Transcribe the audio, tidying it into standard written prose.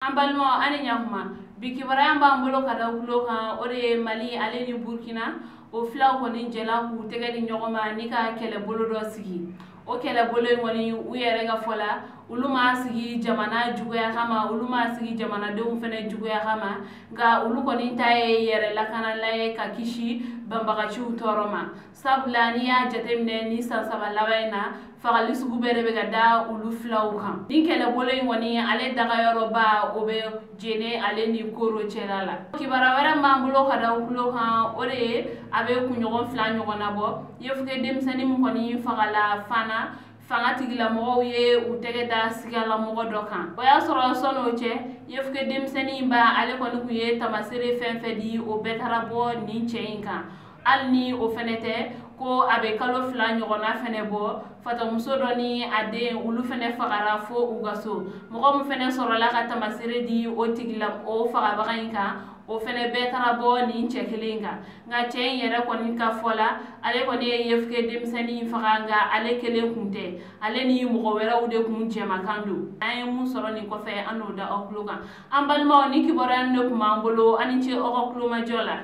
An balimaw, an ni ɲakuma. Bi kibaruya b'an bolo ka da tulo kan, o de ye Mali ale ni Burkina, o filaw kɔni jɛla k'u tɛgɛ di ɲɔgɔn ma ni ka kɛlɛbolo dɔ sigi. O kɛlɛbolo in kɔni, u yɛrɛ ka fɔ la, olu m'a sigi jamana juguya kama, olu m'a sigi jamanadenw fɛnɛ juguya kama, nka olu kɔni ta ye yɛrɛ lakanala ye ka kisi banbagaciw tɔɔrɔ ma. Sabula n'i y'a jateminɛ, ni san 3 laban in na, fagali sugu bɛɛ de bɛ ka da olu filaw kan. Nin kɛlɛbolo in kɔni, ale dagayɔrɔba o bɛ Jene ale ni Koro cɛla la. Kibaruya wɛrɛ b'an bolo ka da tulo kan, o de ye a bɛ kunɲɔgɔn 2 ɲɔgɔnna bɔ, Yefuge denmisɛnnin min kɔni fagala Fana, fanga tigilamɔgɔw ye u tɛgɛ da sigalamɔgɔ dɔ kan. O y'a sɔrɔ sɔn'o cɛ, Yefuge denmisɛnnin ba ale kɔni kun ye tamasere fɛn fɛn di, o bɛɛ taara bɔ nin cɛ in kan. Hali ni o fɛnɛ tɛ, ko a bɛ kalo 2 ɲɔgɔnna fɛnɛ bɔ, fatamuso dɔ ni a den, olu fɛnɛ fagara fo u ka so. Mɔgɔ min fɛnɛ sɔrɔla ka tamasere di o tigila o fagabaga in kan, o fɛnɛ bɛɛ taara bɔ nin cɛ kelen kan. Nka cɛ in yɛrɛ kɔni ka fɔ la, ale kɔni ye Yefuge denmisɛnnin faga, nka ale kelen kun tɛ, ale ni mɔgɔ wɛrɛw de kun jɛmakan don. An ye mun sɔrɔ nin kɔfɛ, an n'o da aw tulo kan. An balimaw, ni kibaruya in de kun b'an bolo. An ni ce aw ka tulomajɔ la.